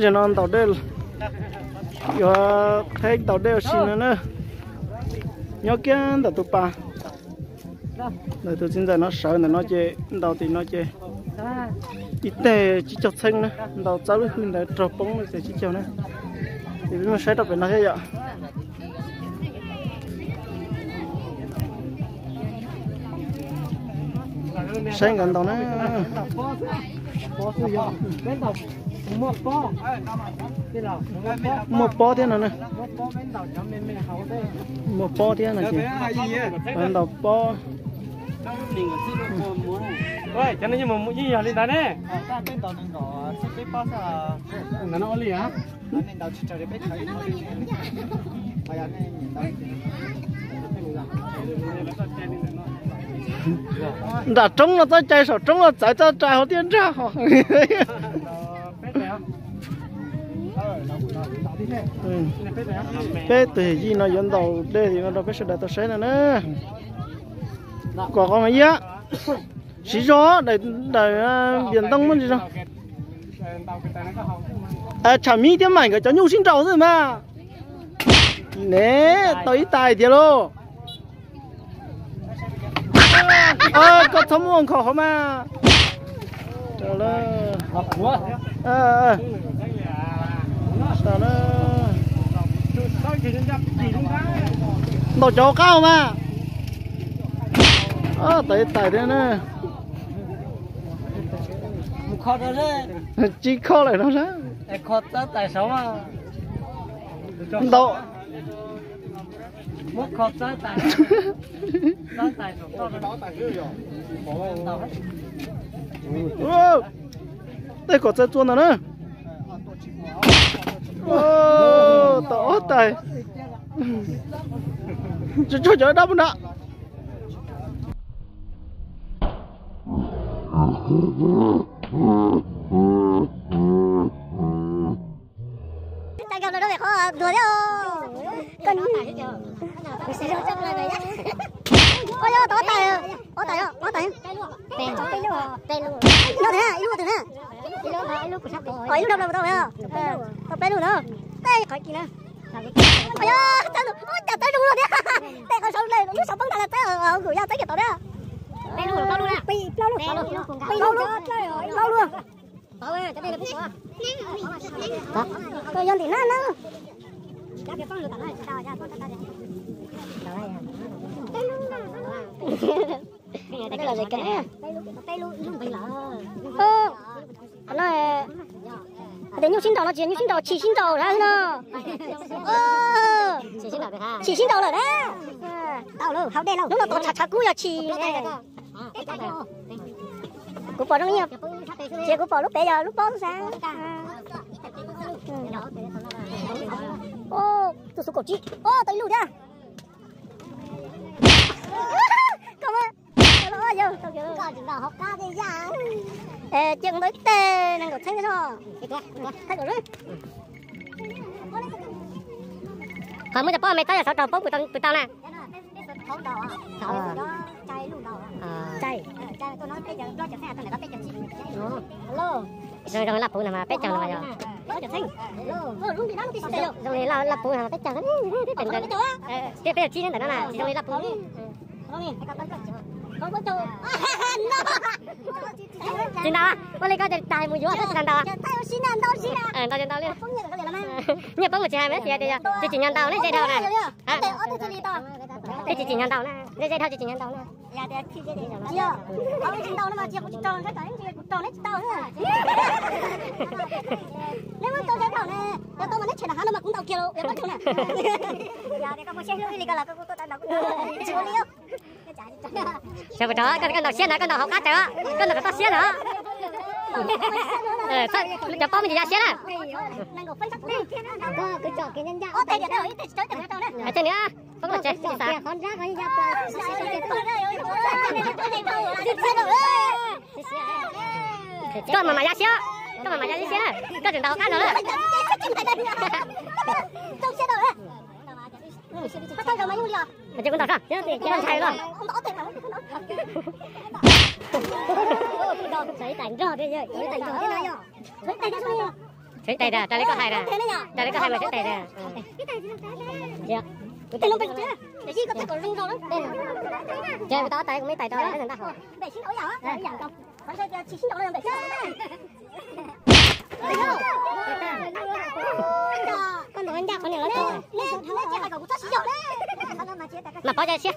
Ces no ntaus dej, yuav theb ntaus dej ua si no na. Nyob kiag ntawm tus pas, ntawm tus txiv ntxawm no sawv ntawm no ces ntaus tim no ces ib teg tsib caug txheeb na, ntaus txawb lub hwj ntawd raug poob no ces tsib caug na. Ces peb mus saib rau pem no thiab yom. Saib nkawd ntaus na. Muaj pob thiab no na. Muaj pob thiab no ces ntaus pob. Cov no yeej yog li ntawd ne. Nram roob no txoj cai, saum roob no txawv txoj cai hauv tiaj nrag ho. Peb tus yawm yij no yuav ntaus dej tim no rau peb sawv daws tau saib no na. Kom qhov mas iab, siv zog daim vias ntoo muaj ntsis zog. Tsham Mib thiab Maim nkawd cov nyuj sib nraus xwb mas. Ne, tau ib tais tiag lauj. Koj txhob muab nkhaus hauv mas. Ntaus cov qab mas. Tau ib tais thiab na. Tsis kho lawm no sab. Ntaus. Tej kom txawj txua ntawm na. Tau ob tais. Tsis tsuag cov dab pug na. Ib lub rau tau, tau peb lub no. Tej qhov kis na. Ua cas txawb zoo luaj thiab. Tej qhov saud lub saud poob ntag los txawb, kuv yog txawb kiag tau thiab. Plaub lub, plaub lub. Koj yog ntim na na. Qhov no tias nyuj sib nraus no tsis yog nyuj sib nraus, tshis sib nraus no. Tshis sib nraus lawm na. Hnub no tos tshav tshav kub yog tshis. Kuv pom zoo li, ces kuv pom lub pem yog lub pob xwb. Tus xu kaum tsib, tau ib lub thiab. Cia ntau ib teg nees nkaum txheeb no. Qhov muaj cov pob me txob yog xov rau poob pus tau na. Zoo zoo laj puv no mas peb caug no mas yog. Zoo li laj puv no mas peb caug, peb caug tsib ntawm no na, tsis zoo li laj puv. Tsis ntau, ua li koj tag mus yuav koj tsis ntau. Ntau ntau li. Nyiaj poob mus tsis hais mas xav tias yog tsis tsim nyog ntau ne, zej dhau na. Tsis tsim nyog ntau na, zej dhau tsis tsim nyog ntau na. Xyov kuv rov, koj ntaus siab ntawd, koj ntaus hauv qab tawm. Cov pob me ntsis ya siab na. Cia nws, pob koj tsev. Koj mam mam ya siab, koj mam mam ya siab na, koj tseem ntaus hauv qab no na. Ces kuv ntaus, ntshai los. Seb tais dag, raws li koj hais dag, raws li koj hais mas seb tais dag. Ces kuv tau ob tais kuv me tais rau ntag hos. Koj ntawd ncaj qhov niam los tau. Mas pov cov siab.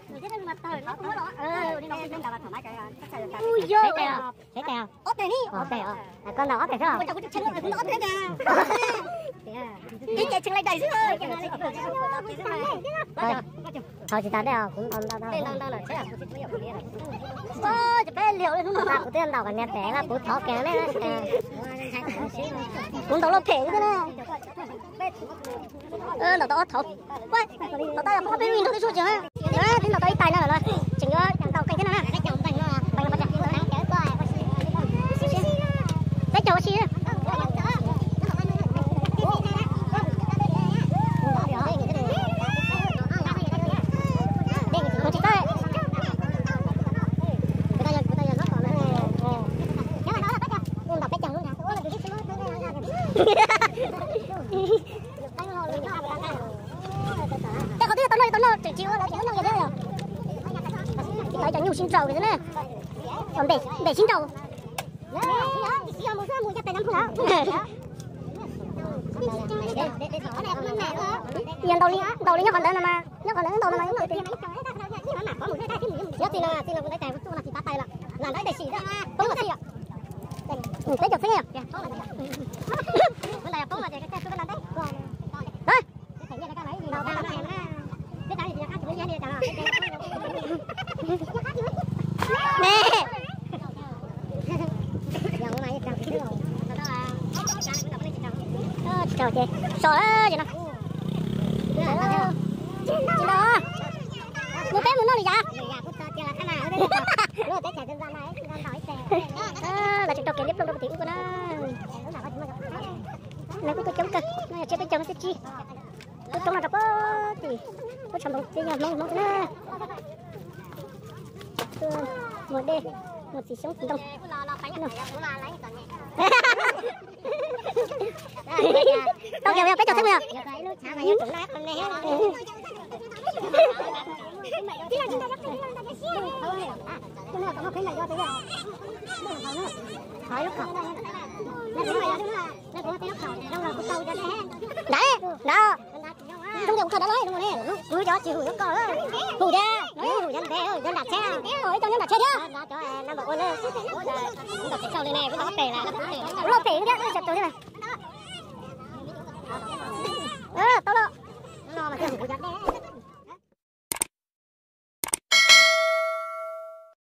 Seb tais os, seb tais os. Koj ntaus ob tais xwb. Thov tsis tas tej os, kuv ntaus ntau ntau. Kuv twb ntaus kom niam tes kuv thov kiag ne. Kuv ntaus loj phem xwb na. Ntaus tau ob thauv. Tau tau peb vij nrog twb tsuj tseem, twb ntaus tau ib tais no lawm, tseem yuav ntaus qee thiab no na. Peb caug ua si. Mus tsis tau. Ntaus peb caug lub na. Tej qhov twb yog tau noj, tau noj tseem tsis ua lawv tseem noj yog thiab yog. Tsis tau cov nyuj sib nraus li na. Npem sib nraus. Yog ntaus li, ntaus li nyob qhov ntawd no mas, nyob qhov ntawd ntaus no mas. Nyob txij no, txij no kuv ntawd cas kuv tuaj no tsis tab tais lawm, lam nrog ib tais sim poob los xij yom. Peb caug txheeb yom. Tsis raug ces so ces no. Tsis raug. Mus peb mus noj li cas. Lawv tseem rau kev liab plooj rau tim ub ko na. Lawv kuj tuaj coob kawg, no yog tsiab peb caug xwb tsis. Tuaj coob no rau pem tim, tuaj tshov nploov ces yog Hmoob Hmoob xwb na. Tuaj muag dej, muag txiv xyoob txiv ntoo. Tau kiag peb caug txheeb yog. Nrad, nrad. Zoo li kuv khaws dab laug, kuv cov tsis hum zoo koj. Hum thiab, hum cov ntev, cov nram tsheb. Ib co nyob nram tsheb thiab. Kuv loj phem thiab, loj phem thiab. Tau lawm.